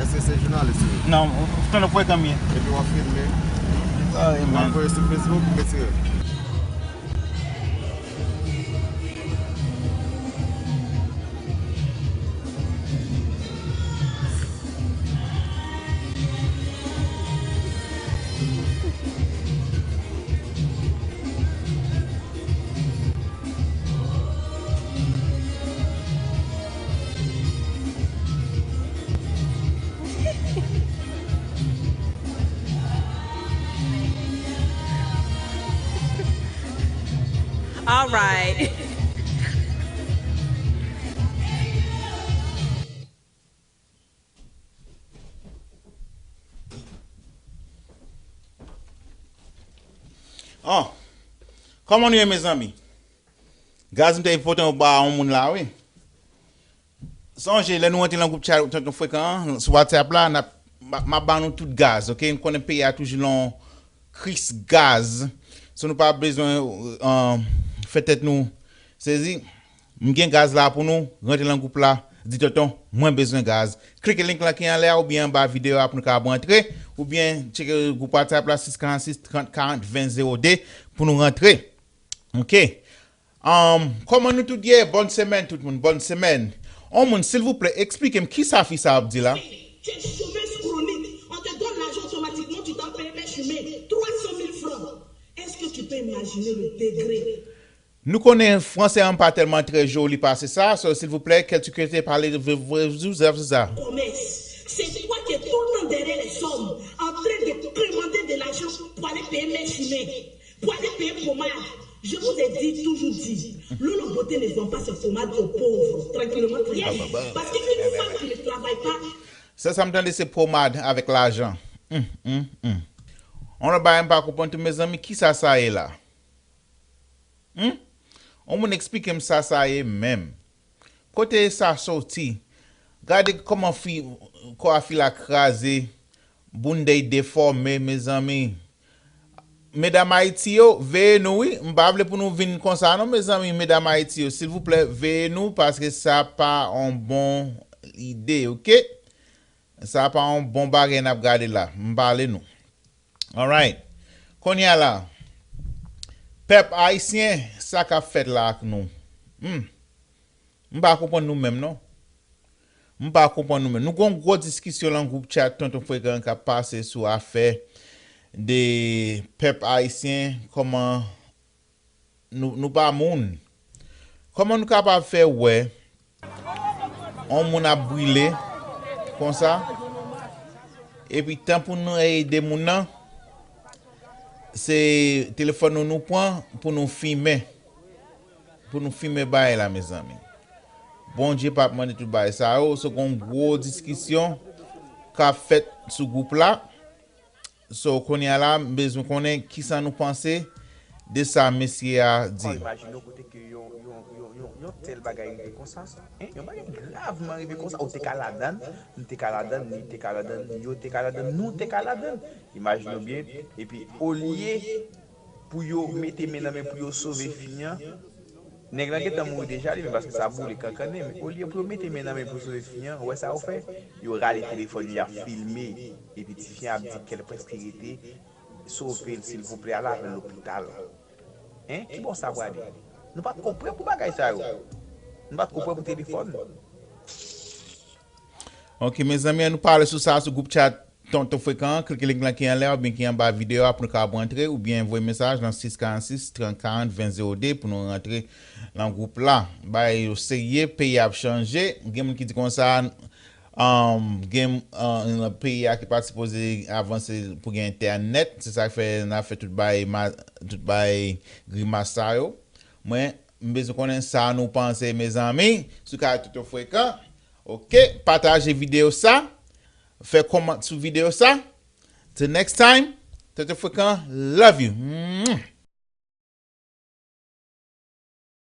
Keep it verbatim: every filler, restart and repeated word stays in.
Se, se jounalis wi. Non, tonton Frekan m ye. Epi w ap filme. Sa e, w ap voye sou Facebook, retire. All right. Oh, kòman nou ye, mezanmi? Gaz m te pote ba yon moun la, wi. Sonje, lè nou rantre nan gwoup chat Tonton Frekan an, sou WhatsApp la, n ap, m ap, m ap ba nou tout gaz, oke? M konnen peyi a toujou nan yon kris gaz. So, nou pa bezwen, euh, fè tèt nou sezi. M gen gaz la pou nou, rantre nan gwoup la, di tonton, mwen bezwen gaz. Klike link lan ki anlè a oubyen anba videyo a pou nou kapab rantre, oubyen tcheke gwoup WhatsApp la, sis karannsis trant karant ven zewo de, pou nou rantre. Oke. Um, kòman nou tout ye? Bòn semèn, tout moun, bòn semèn. On moun, silvouplè, eksplike m kisa fi sa ap di la. Tu es chômeuse chronique. On te donne l'argent automatiquement, tu dois payer mes chemins. Trois cent mille francs. Est-ce que tu peux imaginer le degré? Nou konnen fransè an pa tèlman trè joli pase sa, so, silvouplè, kèl ti kote pale vre, vre, vre, vre, vre, vre. Commerce. C'est toi qui es tout le temps derrière les hommes, en train de demander de l'argent pour aller payer mes chemins, pour aller payer pommade. Je vous ai dit, toujours dit, Lolo Beauté ne vend pas ses pommades aux pauvres, tranquillement, tranquille. Parce qu'une femme qui ne travaille pas. Sèl sa m tande se pomad avèk lajan. Hum, hum, hum. On lòt bagay m pa konprann tou, mezanmi, kisa sa ye la? Hum? On moun eksplike m sa sa ye menm. Kote sa soti? Gade kòman fi, kò a fi la kraze, boundèy defòme, mezanmi. Medam Ayiti yo, veye nou wi. M pa vle pou nou vin konsa non, mezanmi, medam Ayiti yo. Silvouplè, veye nou, paske sa pa on bon ide, oke? Sa pa yon bon bagay n ap gade la. M pale nou. Alright. Kounye a la, pèp ayisyen, sa k ap fèt la ak nou? Hmm. M pa konprann nou menm, non. M pa konprann nou menm. Nou gon gwo diskisyon lan gwoup chat Tonton Frekan k ap pase sou afè de pèp ayisyen, kòman nou, nou pa moun. Kòman nou kapab fè wè yon moun ap brile konsa, epi tan pou nou ede moun nan, se telefòn nou nou pran pou nou fimen, pou nou fimen bagay la, mezanmi. Bondye p ap mande tout bagay sa yo, se gon gwo diskisyon k ap fèt sou gwoup la. So, kounye a la, m bezwen konnen kisa nou panse de sa mesye a di. Imajine w kote ke yon, yon, yon, yon, yon tèl bagay rive konsa, en, yon bagay gravman rive konsa, ou te ka ladann, m te ka ladann, li te ka ladann, yo te ka ladann, nou te ka ladann. Imajine w byen, epi olye pou yo mete men nan men pou yo sove fi an, nèg lan gentan mouri deja, li menm, paske sa boule kankannen, men olye pou yo mete men nan men pou sove fi an, ou wè sa yo fè? Yo rale telefòn, y ap filme, epi tifi an ap di kèl prèske rete, sove l silvouplè, al avè l lopital. Hein? Kibò sa prale? Nou pa t ko prè pou bagay sa yo. Nou pa t ko prè pou telefòn. Ok, mezanmi, an nou pale sou sa sou gwoup chat Tonton Frekan an. Klike link lan ki anlè a oubyen ki anba videyo a pou nou kapab rantre, oubyen voye mesaj nan sis karannsis trant karant ven zewo de pou nou rantre nan gwoup la. Bagay yo serye, peyi ap chanje. Gen moun ki di konsa, um, gen, uh, peyi a ki pa t sipoze avanse pou gen entènèt. Se sa k fè n ap fè tout bagay ma-, tout bagay grimas sa yo. Mwen, m bezwen konnen sa nou panse, mezanmi, sou kay Tonton Frekan. Ok, pataje videyo sa. Fè kòmantè sou videyo sa. Till next time, Tonton Frekan, love you. Mwah.